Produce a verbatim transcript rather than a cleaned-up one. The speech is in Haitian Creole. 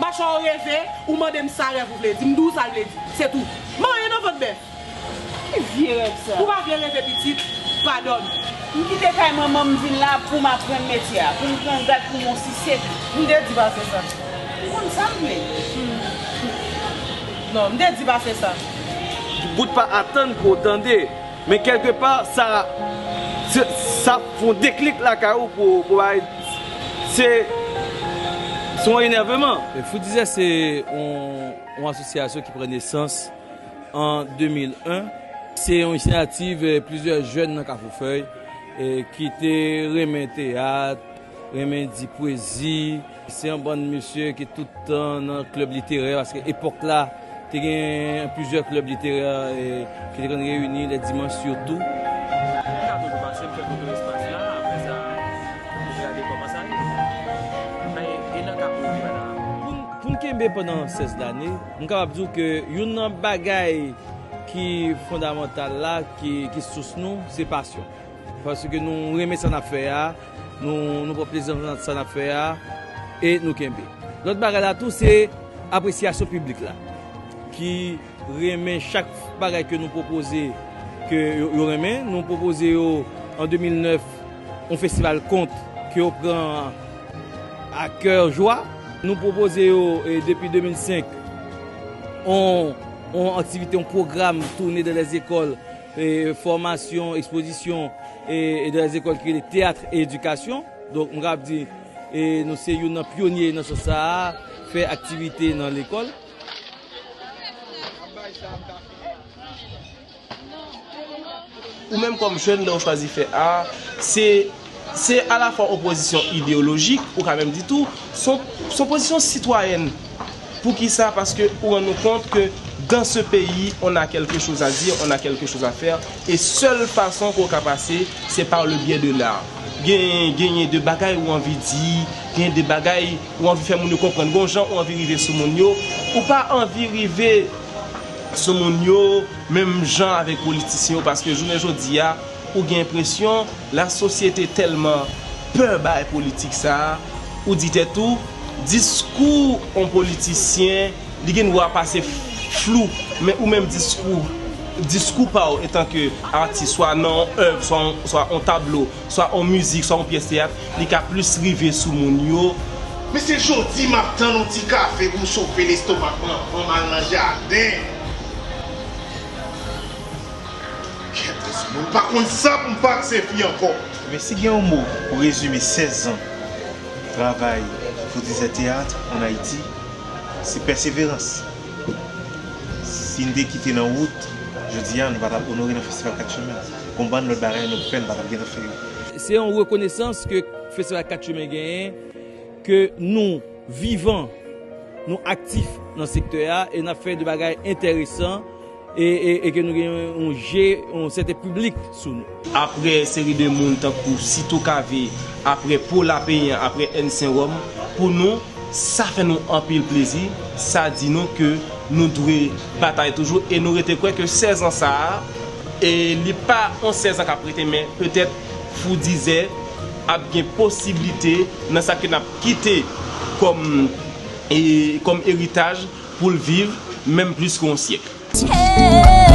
Mache w reve, ou mande m sa rèv ou vle di. M di w sa l vle di. Se tou. M anyen nan vant bèf. Ki vye rèv sa? Ou pa vle reve pitit, pa dòmi. M kite kay manman m vin la pou m aprann metye a, pou m pran gad pou m on sisye. M te di pase sa. M konn sa m vle. Non, m te di pase sa. Bout pa atann pou w tande. Men kèlkepa, sa, se, sa fè yon deklik lakay ou pou, pou bay, se, se yon enèveman. Foudizè se yon, yon asosyasyon ki pran nesans an de mil en. Se yon inisyativ eh, plizyè jèn nan Kafou Fèy eh, ki te renmen teyat, renmen di pwezi. Se yon bann mesye ki tout tan nan klèb literè, paske epòk la, te gen plizyè klèb literè eh, ki te konn reyini lè dimanch sitou. M ka toujou pase, m fè foto espas la, apre sa, m gade kòman sa ye. Men, e nan ka pou m la. Pou n, pou n kenbe pandan sèz lane, m kapab di w ke youn nan bagay ki fondamantal la, ki, ki sous nou, se pasyon. Paske nou renmen sa n ap fè a, nou, nou pran plezi nan sa n ap fè a, e nou kenbe. Lòt bagay la tou, se apresyasyon piblik la, ki renmen chak bagay ke nou pwopoze, ke yo, yo renmen. Nou pwopoze yo an de mil nèf, yon festival kont ke yo pran a kè jwa. Nou pwopoze yo, e, depi de mil senk, yon, yon aktivite, yon pwogram toune dans les écoles, e, fòmasyon, ekspozisyon, e, e dans les écoles ki rele teyat e edikasyon. Donk, m kapab di, e, nou se youn nan pyonye nan sans sa a, fè aktivite nan lekòl. Ou menm kòm jèn, lè w chwazi fè a, se, se alafwa yon pozisyon ideyolojik, ou ka menm di tou, se yon, se yon pozisyon sitwayèn. Poukisa? Paske ou rann ou kont ke dans ce pays, on a quelque chose à dire, on a quelque chose à faire, e sèl fason ke w ka pase, se par le biais de l'art. Gen, genyen de bagay ou anvi di, genyen de bagay ou anvi fè moun yo konprann, gon jan ou anvi rive sou moun yo, ou pa anvi rive sou moun yo menm jan avèk politisyen yo, paske jounen jodi a, ou gen enpresyon lasosyete tèlman pè bay politik sa a, ou di tèt ou, diskou yon politisyen, li gen dwa pase flou, men ou menm diskou, diskou pa w etanke atis, swa nan yon èv, swa yon, swa yon tablo, swa yon mizik, swa yon pyès teyat, li ka plis rive sou moun yo. Men se jodi m ap tann yon ti kafe pou m chofe lestomak mwen anvan m al nan jaden. Kèt, moun pa konn sa pou m pa ak Sefi ankò. Men si gen yon mo pou rezime sèz an travay Foudizè Teyat ann Ayiti, se pèseverans. Si n te kite nan wout, jodi a, nou pa t ap onore nan Festival Kat Chimen. Gon bann lòt bagay nou fè, n pa t ap gentan fè yo. Se yon rekonesans ke Festival Kat Chimen genyen, ke nou vivan, nou aktif nan sektè a, e n ap fè de bagay enteresan, e, e, e ke nou gen yon je, yon sèten piblik sou nou. Apre seri de moun tankou Sito Kave, apre Paul Lapeyan, apre N. Sen Wòm, pou nou, sa fè nou anpil plezi, sa di nou ke nou dwe batay toujou, e nou rete kwè ke sèz an sa a, e li pa yon sèz an k ap rete, men petèt Foudizè ap gen posiblite nan sa ke n ap kite kòm, e, kòm eritaj pou l viv menm plis ke yon syèk.